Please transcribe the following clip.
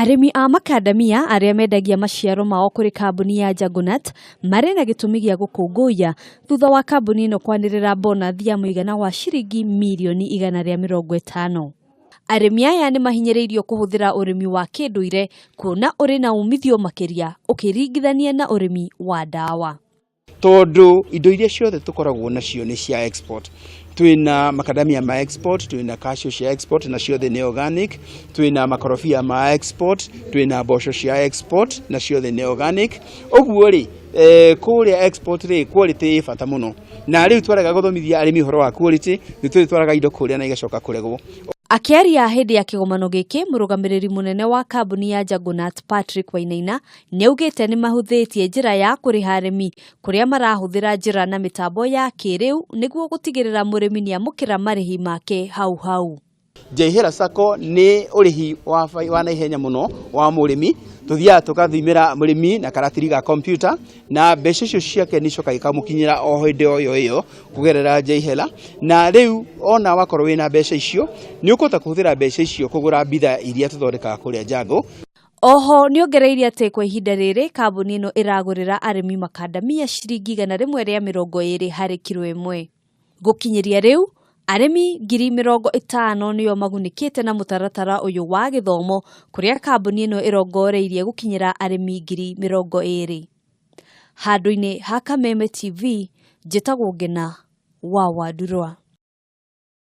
Arĩmi a makandamia arĩa mendagia maciaro mao kũrĩ kambuni ya Jagunat marĩ na gĩtũmi gĩa gũkũngũiya thutha wa kambuni ĩno kwanĩrĩra bonathi ya mũigana wa ciringi mirioni 150. Arĩmi aya nĩ mahinyĩrĩirio kũhũthĩra ũrĩmi wa kĩndũire kuona ũrĩ na umithio makĩria ũkĩringithania na ũrĩmi wa ndawa. Tondũ indo iria ciothe tũkoragwo nacio nĩ cia export. Twĩna macadamia ma export, twĩna cashew cia export na ciothe nĩ organic, twĩna makorobia ma export, twĩna mboco cia export na ciothe nĩ organic. Ũguo rĩ, kũrĩa export rĩ, quality ĩ bata mũno, na rĩu twarega gũthomithia arĩmi ũhoro wa quality, nĩ tũrĩtwaraga indo kũrĩa na igacoka kũregwo. Akĩaria hĩndĩ ya kĩgomano gĩkĩ, mũrũgamĩrĩri mũnene wa kambuni ya Jagunat Patrick Wainaina nĩaugĩte nĩ mahũthĩtie njĩra ya kũrĩha arĩmi kũrĩa marahũthĩra njĩra na mĩtambo ya kĩrĩu nĩguo gũtigĩrĩra mũrĩmi nĩamũkĩra marĩhi make hau hau. Njeihĩra Sacco nĩ ũrĩhi wa naihenya mũno wa mũrĩmi. Tũthiaga tũkathimĩra mũrĩmi na karatiri ga kompiuta, na mbeca icio ciake nĩ icokaga ikamũkinyĩra o hĩndĩ o ĩyo ĩyo kũgerera Njeihĩra. Na rĩu ona wakorwo wĩna mbeca icio, nĩ ũkũhota kũhũthĩra mbeca icio kũgũra bidhaa iria tũthondekaga kũrĩa Jungle. Oho nĩongereire atĩ kwa ihinda rĩrĩ kambuni ĩno ĩragũrĩra arĩmi makandamia ciringi 120 harĩ kiro ĩmwe. Gũkinyĩria rĩu arĩmi 50,000 nĩo magunĩkĩte na mũtaratara ũyũ wa gĩthomo kũrĩa kambuni ĩno ĩrongoreirie gũkinyĩra arĩmi 20,000. Handũ-inĩ ha Kameme TV, njĩtagwo Ngena wa Wandurwa.